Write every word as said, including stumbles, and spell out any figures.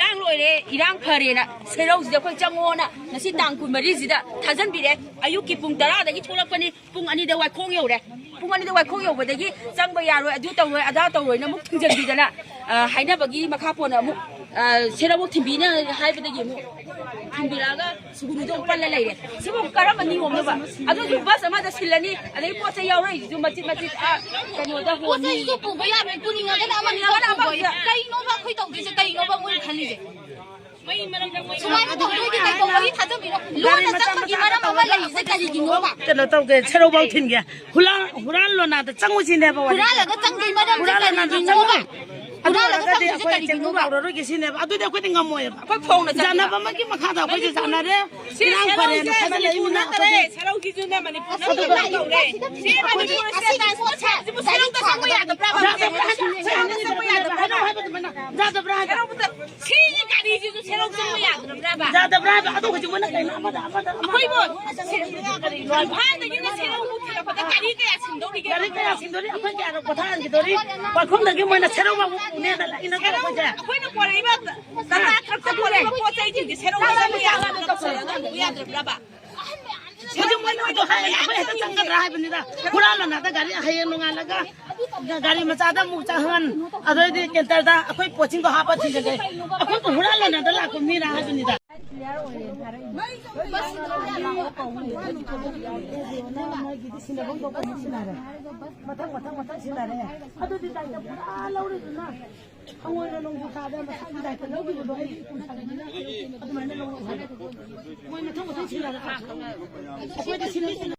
ꯏꯔꯥꯡ ꯂꯣꯏꯔꯦ, ꯏꯔꯥꯡ ꯐꯔꯦꯅ ꯁꯦꯔꯧꯁꯤꯗ ꯑꯩꯈꯣꯏ ꯆꯪꯉꯣꯅ ꯉꯁꯤ ꯇꯥꯡ ꯀꯨꯟꯃꯔꯤꯁꯤꯗ ꯊꯥꯖꯟꯕꯤꯔꯦ꯫ ꯑꯌꯨꯛꯀꯤ ꯄꯨꯡ ꯇꯔꯥꯗꯒꯤ ꯊꯣꯛꯂꯛꯄꯅꯤ, ꯄꯨꯡ ꯑꯅꯤꯗ ꯋꯥꯏꯈꯣꯡ ꯌꯧꯔꯦ꯫ ꯄꯨꯡ ꯑꯅꯤꯗ ꯋꯥꯏꯈꯣꯡ ꯌꯧꯕꯗꯒꯤ ꯆꯪꯕ ꯌꯥꯔꯣꯏ, ꯑꯗꯨ ꯇꯧꯔꯣꯏ, ꯑꯗꯥ ꯇꯧꯔꯣꯏꯅ ꯑꯃꯨꯛ ꯊꯤꯡꯖꯤꯟꯕꯤꯗꯅ, ꯑ, ꯍꯥꯏꯅꯕꯒꯤ ꯃꯈꯥ ꯄꯣꯟꯅ ꯑꯃꯨꯛ, ꯑ, ꯁꯦꯔꯧ ꯊꯤꯟꯕꯤꯅ ꯍꯥꯏꯕꯗꯒꯤ ꯑꯃꯨꯛ ꯊꯤꯟꯕꯤꯔꯛꯑꯒ ꯁꯨꯒꯨꯅꯨꯗ ꯑꯃꯨꯛ ꯄꯜꯂ ꯂꯩꯔꯦ꯫ ꯁꯤꯕꯨ ꯀꯔꯝꯕ ꯅꯤꯌꯣꯝꯅꯣꯕ? ꯑꯗꯨꯁꯨ ꯕꯁ ꯑꯃꯗ ꯁꯤꯜꯂꯅꯤ, ꯑꯗꯩ ꯄꯣꯠ ꯆꯩ ꯌꯥꯎꯔꯛꯏꯁꯤꯁꯨ ꯃꯆꯤꯠ ꯃꯆꯤꯠ, ꯑ, ꯀꯩꯅꯣꯗ ꯄꯣꯠ ꯍꯣꯟꯅꯤ꯫ ꯆꯩꯁꯨ ꯄꯨꯕ ꯌꯥꯔꯣꯏ, ꯄꯨꯅꯤꯡꯉꯒꯅ ꯑꯃꯅꯤ ꯄꯨꯅꯤꯡꯉꯒꯅ ꯄꯨꯕ ꯌꯥꯏ꯫ ꯑꯃꯅꯤ꯫ ꯀꯩꯅꯣꯕ ꯑꯩꯈꯣꯏ ꯇꯧꯗꯣꯏꯁꯦ? ꯀꯩꯅꯣꯕ ꯃꯣꯏꯅ ꯈꯜꯂꯤꯁꯦ? ꯁꯨꯃꯥꯏꯅ ꯇꯧꯗꯣꯏꯗꯤ ꯀꯩꯗꯧꯕꯒꯤ ꯊꯥꯖꯕꯤꯅꯣ? ꯂꯣꯟꯅ ꯆꯠꯄꯒꯤ ꯃꯔꯝ ꯑꯃ ꯂꯩꯔꯤꯁꯦ ꯀꯔꯤꯒꯤꯅꯣꯕ? ꯀꯩꯅꯣ ꯇꯧꯒꯦ, ꯁꯦꯔꯧꯐꯥꯎ ꯊꯤꯟꯒꯦ꯫ ꯍꯨꯔꯥꯟ, ꯍꯨꯔꯥꯟ ꯂꯣꯅꯥꯗ ꯆꯪꯉꯨꯁꯤꯅꯦꯕ ꯋꯥꯔꯤꯁꯦ꯫ ꯍꯨꯔꯥꯟ ꯂꯣꯅꯥꯗ ꯍꯨꯔꯥꯟ ꯂꯣꯅꯥꯗ ꯀꯔꯤꯒꯤꯅꯣꯕ? ꯆꯪꯉꯨ꯫ ꯍꯨꯔꯥꯟꯂꯒꯗꯤ ꯍꯨꯔꯥꯟꯂꯒꯗꯤ ꯑꯩꯈꯣꯏ ꯆꯦꯡꯕꯨ ꯀꯔꯤꯒꯤꯅꯣꯕ? ꯂꯥꯎꯔꯔꯣꯏꯒꯦ ꯁꯤꯅꯦꯕ꯫ ꯑꯗꯨꯗꯤ ꯑꯩꯈꯣꯏꯗꯤ ꯉꯝꯃꯣꯏꯕ꯫ ꯑꯩꯈꯣꯏ ꯐꯣꯡꯅ ꯆꯠꯈꯤꯕ꯫ ꯌꯥꯅꯕ ꯑꯃꯒꯤ ꯃꯈꯥꯗ ꯑꯩꯈꯣꯏꯁꯦ ꯃꯅꯤꯄꯨꯔ ꯆꯥꯟꯅꯔꯦ꯫ ꯁꯤ ꯏꯔꯥꯡ ꯐꯔꯦꯅ ꯁꯦꯔꯧꯁꯦ ꯈꯟꯅ ꯃꯅꯤꯄꯨꯔ ꯂꯩꯕꯅꯤꯅ ꯅꯠꯇꯔꯦ, ꯑꯩꯈꯣꯏꯗꯤ ꯁꯦꯔꯧꯁꯤꯁꯨꯅꯦ ꯃꯅꯤꯄꯨꯔ ꯅꯠꯇꯦ, ꯑꯗꯨꯒ ꯀꯧꯔꯦ꯫ ꯁꯤ ꯃꯅꯤꯄꯨꯔꯁꯦ ꯁꯦꯔꯧꯗ ꯆꯪꯕ ꯌꯥꯗꯕ꯭ꯔꯥꯕ? ꯌꯥꯗꯕ꯭ꯔꯥ ꯍꯥꯏꯕ? ꯁꯦꯔꯧꯗ ꯆꯪꯕ ꯌꯥꯗꯕ꯭ꯔꯥꯕ? ꯍꯥꯏꯕ ꯑꯗꯨꯃꯥꯏꯅ꯫ ꯌꯥꯗꯕ꯭ꯔꯥ ꯍꯥꯏꯕ? ꯁꯦꯔꯧꯗ ꯁꯤꯒꯤ ꯒꯥꯔꯤꯁꯤꯁꯨ ꯁꯦꯔꯧ ꯆꯪꯕ ꯌꯥꯗ꯭ꯔꯕ꯭ꯔꯥꯕ? ꯌꯥꯗꯕ꯭ꯔꯥ ꯍꯥꯏꯕ? ꯑꯗꯨ ꯍꯧꯖꯤꯛ ꯃꯣꯏꯅ ꯀꯩꯅꯣ ꯑꯃꯗ, ꯑꯃꯗ, ꯑꯃꯗ, ꯑꯩꯈꯣꯏꯕꯨ ꯑꯃꯗ ꯁꯦ-, ꯏꯝꯐꯥꯜꯗꯒꯤꯅ ꯁꯦꯔꯧꯕꯨ ꯊꯤꯜꯂꯛꯄꯗ ꯒꯥꯔꯤ ꯀꯌꯥ ꯁꯤꯟꯗꯧꯔꯤꯒꯦ? ꯒꯥꯔꯤ ꯀꯌꯥ ꯁꯤꯟꯗꯣꯔꯤ? ꯑꯩꯈꯣꯏ ꯀꯌꯥꯔꯛ ꯄꯣꯊꯥꯍꯟꯈꯤꯗꯣꯔꯤ? ꯋꯥꯏꯈꯣꯡꯗꯒꯤ ꯃꯣꯏꯅ ꯁꯦꯔꯧ ꯐꯥꯎꯕ ꯄꯨꯅꯦꯅ ꯂꯥꯛꯏ ꯅꯠꯇ꯭ꯔꯣ ꯁꯦꯔꯧ, ꯑꯩꯈꯣꯏꯁꯦ? ꯑꯩꯈꯣꯏꯅ ꯄꯣꯔꯛꯏꯕ ꯇꯇꯥ ꯇ꯭ꯔꯛꯇ ꯄꯣꯔꯛꯏꯕ ꯄꯣꯠ ꯆꯩꯁꯤꯡꯁꯦ ꯁꯦꯔꯧꯗ ꯆꯪꯕ ꯌꯥꯗ꯭ꯔꯕ꯭ꯔꯥ? ꯁꯦꯔꯧꯗ ꯆꯪꯕ ꯌꯥꯗ꯭ꯔꯕ꯭ꯔꯥꯕ? ꯍꯧꯖꯤꯛ ꯃꯣꯏꯅ ꯑꯗꯨ ꯍꯥꯏ, ꯑꯩꯈꯣꯏ ꯍꯦꯛꯇ ꯆꯪꯒꯗ꯭ꯔꯥ ꯍꯥꯏꯕꯅꯤꯗ꯫ ꯍꯨꯔꯥꯟ ꯂꯣꯟꯅꯗ ꯒꯥꯔꯤ ꯍꯌꯦꯡ ꯅꯣꯡꯉꯥꯜꯂꯒ ꯒꯥꯔꯤ ꯃꯆꯥꯗ ꯑꯃꯨꯛ ꯆꯪꯍꯟ, ꯑꯗꯩꯗꯤ ꯀꯦꯟꯇꯔꯗ ꯑꯩꯈꯣꯏ ꯄꯣꯠꯁꯤꯡꯗꯣ ꯍꯥꯞꯄ ꯊꯤꯟꯖꯒꯦ꯫ ꯑꯩꯈꯣꯏꯕꯨ ꯍꯨꯔꯥꯟ ꯂꯣꯟꯅꯗ ꯂꯥꯛꯄ ꯃꯤꯔꯥ ꯍꯥꯏꯕꯅꯤꯗ꯫ ꯃꯣꯏꯒꯤꯗꯤ ꯁꯤꯟꯅꯐꯝ ꯊꯣꯛꯄ ꯑꯃꯨꯛ ꯁꯤꯟꯅꯔꯦ꯫ ꯃꯊꯪ, ꯃꯊꯪ, ꯃꯊꯪ ꯁꯤꯟꯅꯔꯦ꯫ ꯑꯗꯨꯗꯤ ꯗꯥꯏꯇ ꯄꯨꯔꯥ ꯂꯧꯔꯤꯗꯨꯅ꯫ ꯍꯪꯉꯣꯏꯅ ꯅꯣꯡꯖꯨ ꯊꯥꯗ ꯃꯁꯥꯒꯤ ꯗꯥꯏꯇ ꯂꯧꯈꯤꯕꯗꯣ ꯑꯩꯗꯤ ꯎꯄꯨ ꯁꯥꯕꯅꯤꯅ ꯑꯗꯨꯃꯥꯏꯅ ꯂꯧꯔꯛꯑꯣ ꯍꯥꯏꯕ꯫ ꯃꯣꯏ ꯃꯊꯪ ꯃꯊꯪ ꯁꯤꯟꯅꯔꯛꯑꯣ꯫ ꯑꯩꯈꯣꯏꯗꯤ ꯁꯤꯟꯅ ꯁꯤꯟꯅ